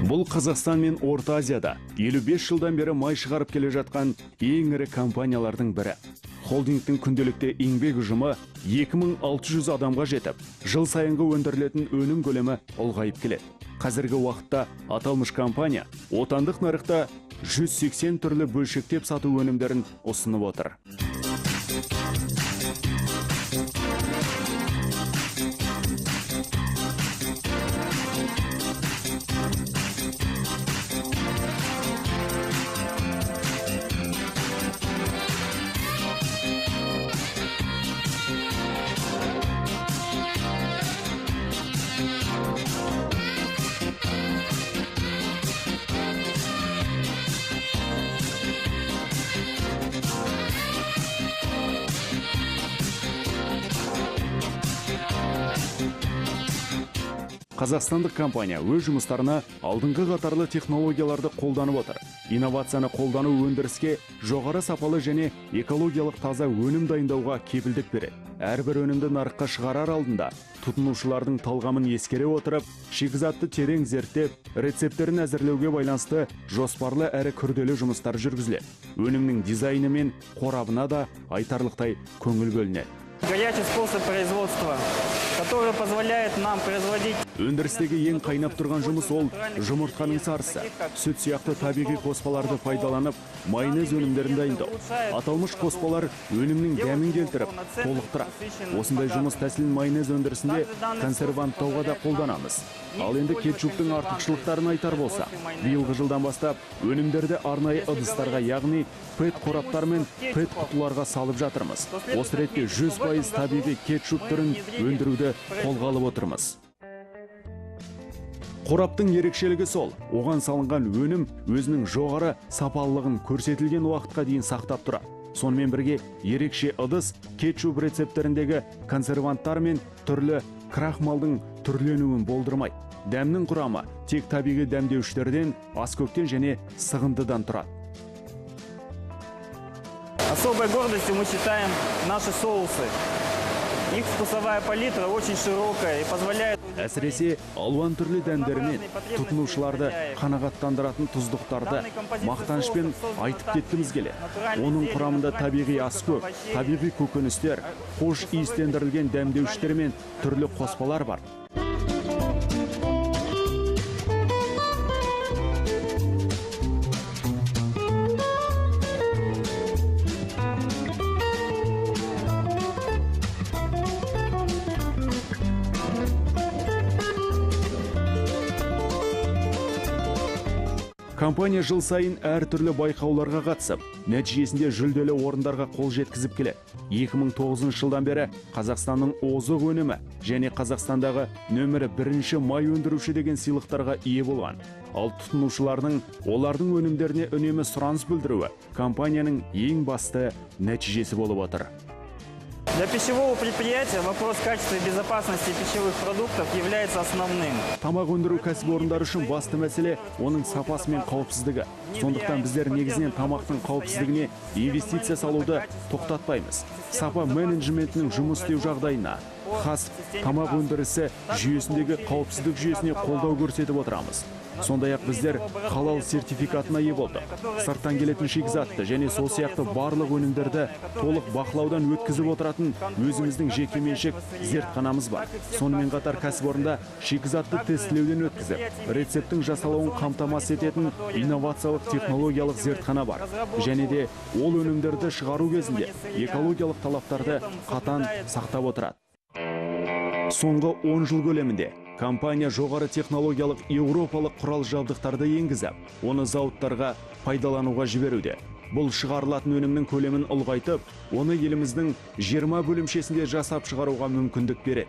Бұл Қазақстан мен Орта Азияда 55 жылдан бері май шығарып келе жатқан ең ірі компаниялардың бірі. Холдингтің күнделікті еңбек ұжымы 2600 адамға жетіп, жыл сайынғы өндірілетін өнім көлемі ұлғайып келеді. Қазіргі уақытта аталмыш компания отандық нарықта 180 түрлі бөлшектеп сату өнімдерін ұсынып отыр. Қазақстандық компания өз жұмыстарына алдыңғы қатарлы технологияларды қолданып отыр. Инновацияны қолдану өндіріске жоғары сапалы және экологиялық таза өнім дайындауға кепілдік береді. Әрбір өнімді нарыққа шығарар алдында тұтынушылардың талғамын ескере отырып, шикізатты терең зерттеп, рецепттерін әзірлеуге байланысты жоспарлы әрі күрделі жұмыстар жүргізіледі. Өнімнің дизайны мен қорабына да айтарлықтай көңіл бөлінеді. Горячий способ производства, который позволяет нам производить. Өндірістегі ең қайнап тұрған жұмыс ол жұмыртқаның сарысы. Сүт сияқты табиғи қоспаларды пайдаланып, майонез өнімдерін дайындау. Аталмыш қоспалар өнімнің дәмін келтіріп, толықтырады. Осындай жұмыс тәсілін майонез өндірісінде консерванттауға да қолданамыз. Ал енді кетчуптың артықшылықтарын айтар болсақ, биылғы жылдан бастап өнімдерді арнайы ыдыстарға, яғни ПЭТ қораптар мен ПЭТ құтыларға салып жатырмыз. Осы ретте 100% табиғи кетчуп түрін өндіруді қолға алып отырмыз. Қораптың ерекшелігі сол, оған салынған өнім өзінің жоғары сапалылығын көрсетілген уақытқа дейін сақтап тұрады. Сонымен бірге ерекше ыдыс кетчуп рецепттеріндегі консерванттар мен түрлі крахмалдың түрленуін болдырмайды. Дәмнің құрамы тек табиғи дәмдеуіштерден, аскөктен және сығындыдан тұрады. Особой гордостью мы считаем наши соусы. Их вкусовая палитра очень широкая и позволяет. Әсіресе алуан түрлі дәмдермен тұтынушыларды қанағаттандыратын тұздықтарды мақтанышпен айтып кеткіміз келеді. Оның құрамында табиғи аскөк, табиғи көкөністер, хош иістендірілген дәмдеуіштер мен түрлі қоспалар бар. Компания жыл сайын әртүрлі байқауларға қатысып, нәтижесінде жүлделі орындарға қол жеткізіп келеді. 2009 жылдан бері Қазақстанның озық өнімі және Қазақстандағы нөмірі бірінші май өндіруші деген сыйлықтарға ие болған. Ал тұтынушылардың олардың өнімдеріне үнемі сұраныс білдіруі компанияның ең басты нәтижесі болып отыр. Для пищевого предприятия вопрос качества и безопасности пищевых продуктов является основным. Тамақ өндіру кәсіпорындары үшін басты мәселе оның сапасы мен қауіпсіздігі. Сондықтан біздер негізінен тамақтың қауіпсіздігіне инвестиция салуды тоқтатпаймыз. Сапа менеджментінің жұмыс істеу жағдайына, ХАССП тамақ өндірісі жүйесіндегі қауіпсіздік жүйесіне қолдау көрсетіп отырамыз. Сондай-ақ біздер халал сертификатына ие болдық. Сырттан келетін шикізатты және сол сияқты барлық өнімдерді толық бақылаудан өткізіп отыратын өзіміздің жекеменшік зертханамыз бар. Сонымен қатар кәсіпорында шикізатты тестілеуден өткізіп, рецепттің жасалуын қамтамасыз ететін инновациялық технологиялық зертхана бар. Және де ол өнімдерді шығару кезінде экологиялық талаптарды қатаң сақтап отырады. Соңғы 10 жыл көлемінде компания жоғары технологиялық еуропалық құрал жабдықтарды енгізіп, оны зауыттарға пайдалануға жіберуде. Бұл шығарылатын өнімнің көлемін ұлғайтып, оны еліміздің 20 бөлімшесінде жасап шығаруға мүмкіндік береді.